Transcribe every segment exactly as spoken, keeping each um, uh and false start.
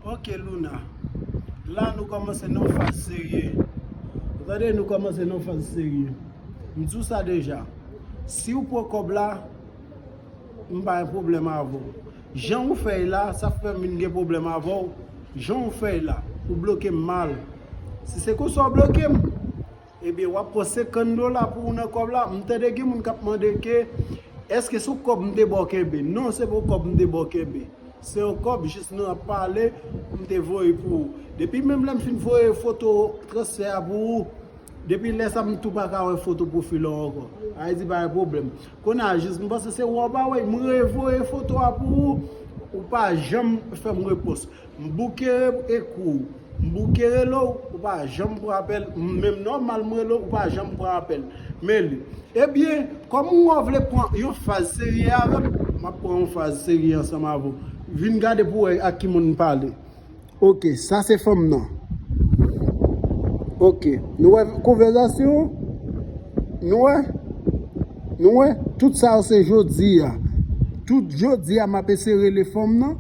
Ok, Luna. La, nou kòmanse nan yon faz serye. Ou tande, nou kòmanse nan yon faz serye. M di w sa deja. Si w pran kòb la, m pa gen pwoblèm avè w. Jan w fè y la, sa fè m vin gen pwoblèm avè w. Jan w fè y la, ou bloke m mal. Si se konsa w bloke m, ebyen, w ap pran senkant dola pou w nan kòb la. M tande gen moun k ap mande ke, èske se yon kòb m te ba w kenbe? Non, se pa yon kòb m te ba w kenbe. Se yon kòb, jis nou ap pale, m te voye pou ou. Depi menm lè m fin voye foto transfè a pou ou, depi lè sa m tou pa ka wè foto pwofil ou ankò. Sa vle di pa gen pwoblèm. Kounye a jis m panse se ou pa wè, m revoye foto a pou ou, ou pa janm fè m repons. M bouke ekri w, m bouke rele w, ou pa janm pran apèl, menm nòmal m rele w, ou pa janm pran apèl. Men li. Ebyen, kòm ou vle pran yon faz serye avè m, m ap pran yon faz serye ansanm avè w. Vin gade pou w wè ak ki moun m pale. Ok, sa se fanm nan. Ok, nou wè konvèsasyon? Nou wè? Nou wè? Tout sa yo se jodi a. Tout jodi a, m ap eseye rele fanm nan.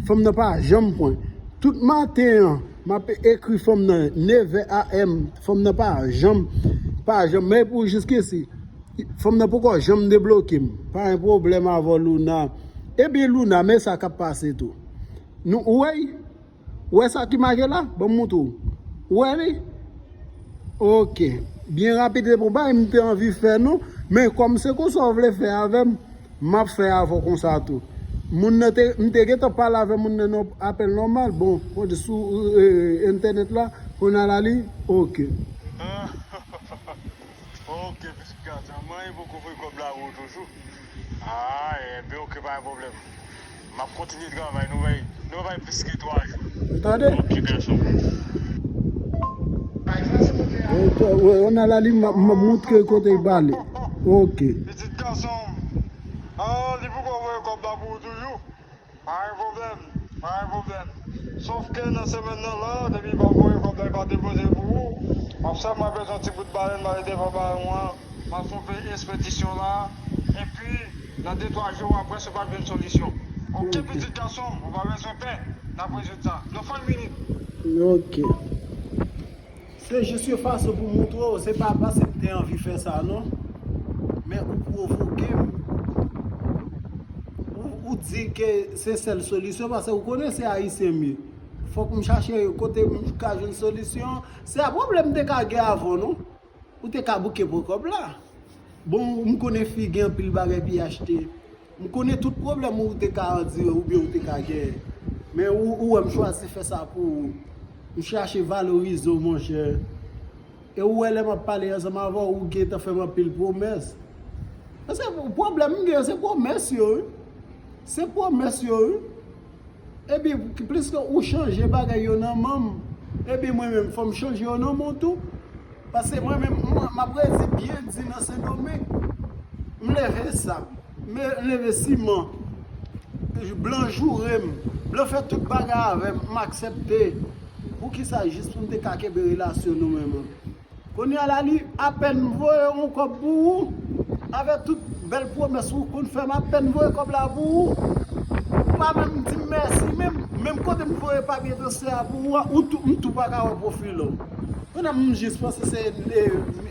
Fanm nan pa janm pran. Tout maten an, m ap ekri fanm nan, nevè A M. Fanm nan pa janm, pa janm. Men pou jiskisi, fanm nan poko janm debloke m. Pa gen pwoblèm avè w, Luna. Ebyen, Luna, men sa k ap pase tou. Nou, ou wè? Ou wè sa ki make la? Ban m montre w. Ou wè li? Ok. Byen rapid, se pa yon bagay m te anvi fè, non. Men kòm se konsa w vle fè avè m, m ap fè avè w konsa tou. Moun nan te, m te gentan pale avè moun nan nan apèl nòmal. Bon, kote sou, e, entènèt la, kounye a la li, ok. Ok, pitit gason, mwen poko voye kòb la pou ou toujou. Ah, enben, ok, pa gen pwoblèm. M ap kontinye travay, nou bay, nou bay plis ke twa jou. Ou tande? Ok, gason. Ou t-, ou, ou nan la li, m ap, m ap montre kote l prale. Ok. Pitit gason, ah, li poko voye kòb la pou ou toujou. Pa gen pwoblèm, pa gen pwoblèm. Sòf ke nan semèn nan la, depi pa voye kòb la, pa depoze pou ou, m ap sèlman bezwen yon ti bout balèn, m ale devan balon an, m ap fè yon pe espedisyon la, epi nan de twa jou apre, si w pa jwenn solisyon. Ok, pitit gason m, ou pa bezwen pè, n ap rezoud sa. Nan fè minit. Ok. Se jis yon fason pou montre w, se pa paske m te anvi fè sa non. Men ou pwovoke m. Ou, ou di ke se sèl solisyon, paske ou konnen se ayisyen m ye. Fòk m chache kote m ka jwenn solisyon. Se a pwoblèm m te ka gen avè w non. Ou te ka bouke pran kòb la. Bon, m konnen fi gen anpil bagay pou y achte. M konnen tout pwoblèm ou te ka andire oubyen ou te ka genyen. Men ou, ou wè m chwazi fè sa pou ou. M chache valorize w, monchè. E ou wè lè m ap pale ansanm avè w, ou gentan fè m anpil pwomès. Paske pwoblèm m gen, se pwomès yo, wi. Se pwomès yo, wi. Epi, pliske ou chanje bagay yo nan men m, epi mwen menm, fò m chanje yo nan men w tou. Paske mwen menm, mwen, m ap redi byen di nan Sendomeng. M leve sab, m leve siman. Blan joure m. Blan fè tout bagay avè m, m aksepte. Poukisa jis pou m te ka kenbe relasyon nou menm an? Kounye a la, li apèn m voye yon kòb pou ou, avèk tout bèl pwomès ou konn fè m, apèn m voye kòb la pou ou. Ou pa menm di m mèsi, menm, menm kote m voye papye transfè a pou ou a, ou tou, m tou pa ka wè pwofil ou. Pandan m jis panse se, e,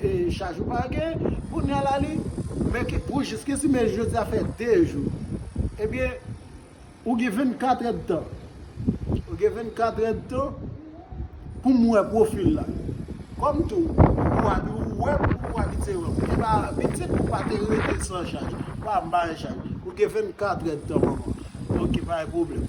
e, chaj ou pa gen, kounye a la, li, men ke, pou jiskisi, men jodi a fè de jou. Ebyen, ou gen vennkat èdtan. Ou gen vennkat èdtan pou m wè pwofil la. Kòm tou, ou abi-, ou wè m, ou abitye wè m. Ou te pa abitye pou pa te rete san chaj. Pa m pa gen chaj. Ou gen vennkat èdtan, manman. Ok, pa gen pwoblèm.